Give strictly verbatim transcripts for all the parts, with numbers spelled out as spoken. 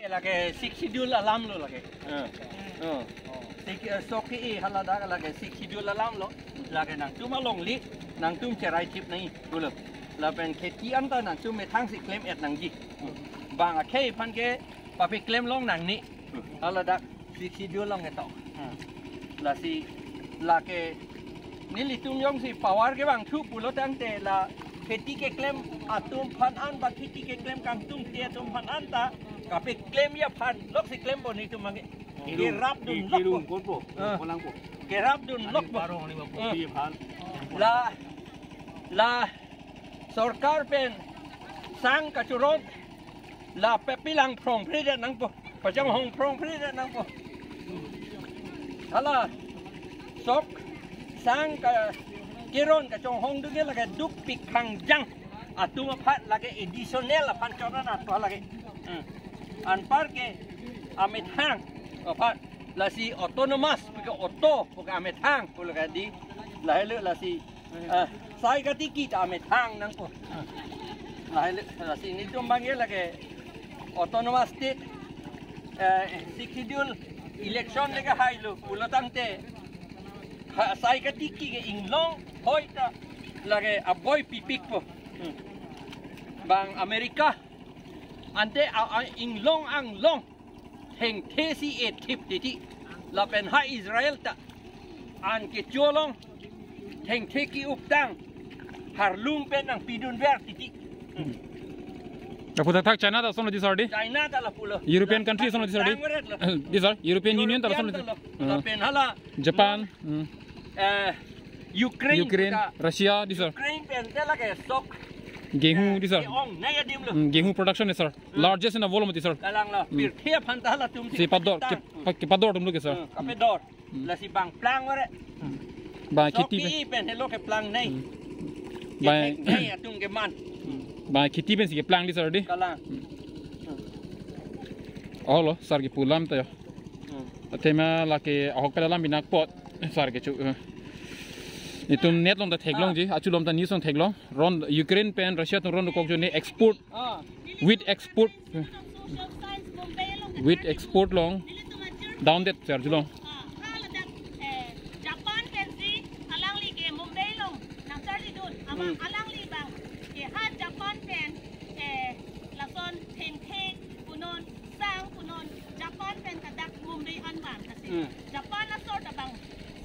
Lake Sixth Schedule alam lo lake. Eh. Oh. Sik, eh, sok ke-e haladak lake Sixth Schedule alam lo. Lake nangtum alongle, nangtum cherai chip nangji pulo. Lapen kheti anta nangtum methang si klem-et nangji. Bang akhei aphan ke papeklem long nangne. Haladak Sixth Schedule along ketok. Lasi lake nelitum jongsi power kevangthu pulo tangte la kheti keklem atum aphan an ba kheti keklem kangtungte atum aphan anta kapeklemji aphan loksi klempo nelitum abangke. Kerapdun lok po. Kerapdun lok po. La, la sorkar pen sang kachoron la pepilang phrongphredet nangpo. Pachonghong phrongphredet nangpo. Hala sok sang kachoron kachonghongdunke lake dukpik khangjang atum aphan lake additional aphan choron atum lake. Hmm. Anparke amethang aphan lasi autonomous puke auto puke amethang pulo kadi. Lahelo lasi, eh, sai katiki ta amethang nangpo. Lahelo lasi nelitum abangke lake autonomous state, eh, Sixth Schedule election lake hailo pulo tangte ha, sai katiki ke inglong hoi ta lake aboi pipikpo. Hmm. Bang America ante a, a, inglong anglong thengthe si ethip titi. Lapen ha Israel ta an kecho along thengthe ki-uptang harlung pen nangpidunver titi. Lapu thakthak China ta ason lo di sir di. China ta lapulo. European country ason lo di sir di. Tangweret lo. Di sir, European Union ta ason lo di. European ta lo. Ah. Lapen hala Japan, hmm. Eh, Ukraine Ukraine, ta. Russia di sir. Ukraine pen te lake sok. Gehu di sir. Ke-ongnei adim lo. Hmm, gehu production di sir. Hmm. Largest in the world mati sir. Kalang lo. Hmm. Pirthe aphan ta halatum si pador, tang. Ke, pa-, kepador atum lo ke sir. Hmm, kapador. Hmm. Lasi bang plang ore. Bang sok kheti pen. Ke-e pen helo keplangnei. Hmm. Bang kethekthe atum keman. Hmm. Bang kheti pensi keplang di sir di. Kalang. Hmm. Oh lo, sir kepu alam ta ya. Hmm. Athema lake ahok pen alam binong apot sir kecho. Eh. Nelitum net along ta theklongji, achu along ta news along theklong. Ron Ukraine pen Russia atum ron dokok ajoine export, ah, wheat export. Wheat export along down det sir achu along. Ah, ha ladak, eh, Japan pensi alangli ke Mumbai along nangcharlidun. Ama, hmm, alangli abang ke ha Japan pen, eh, lason thengthe punon, sang punon, Japan pen ta dak Mumbai an van kasi. Hmm. Japan asor ta bang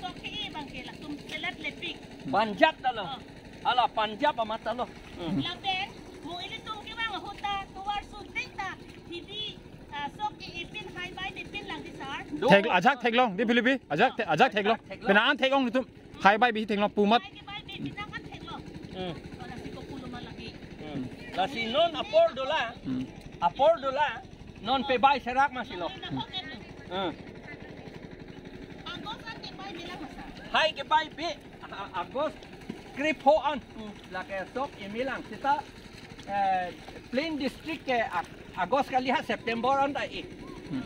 sok ke-e abangke latum selet lepik. Punjab ta lo. Oh. Hala Punjab amat ta lo. Hmm. Lapen mo ilitum kevang ahut ta tovar sunting ta hibi, ah, sok ke-e pin hai bai bipin lang di sir. Do. Thek, ajahak theklong di Philippi. Ajahak the-, ajahak theklong. Ajahak theklong. Pina an theklong nelitum. Hai bai bi theklong pu amat. Hai ke bai bi pina an theklong. Hmm. Wala si kopulo ma lagi. Hmm. Lasi non apor dolang. Hmm. Apor dolang. Non pebai serak masi lo. Hmm. August an kebai bilang masa. Hai kebai bi, a-, August krepho an. Hmm. Lake sok emelang seta, eh, plain district ke Ag-, August kali ha September an ta e. Hmm.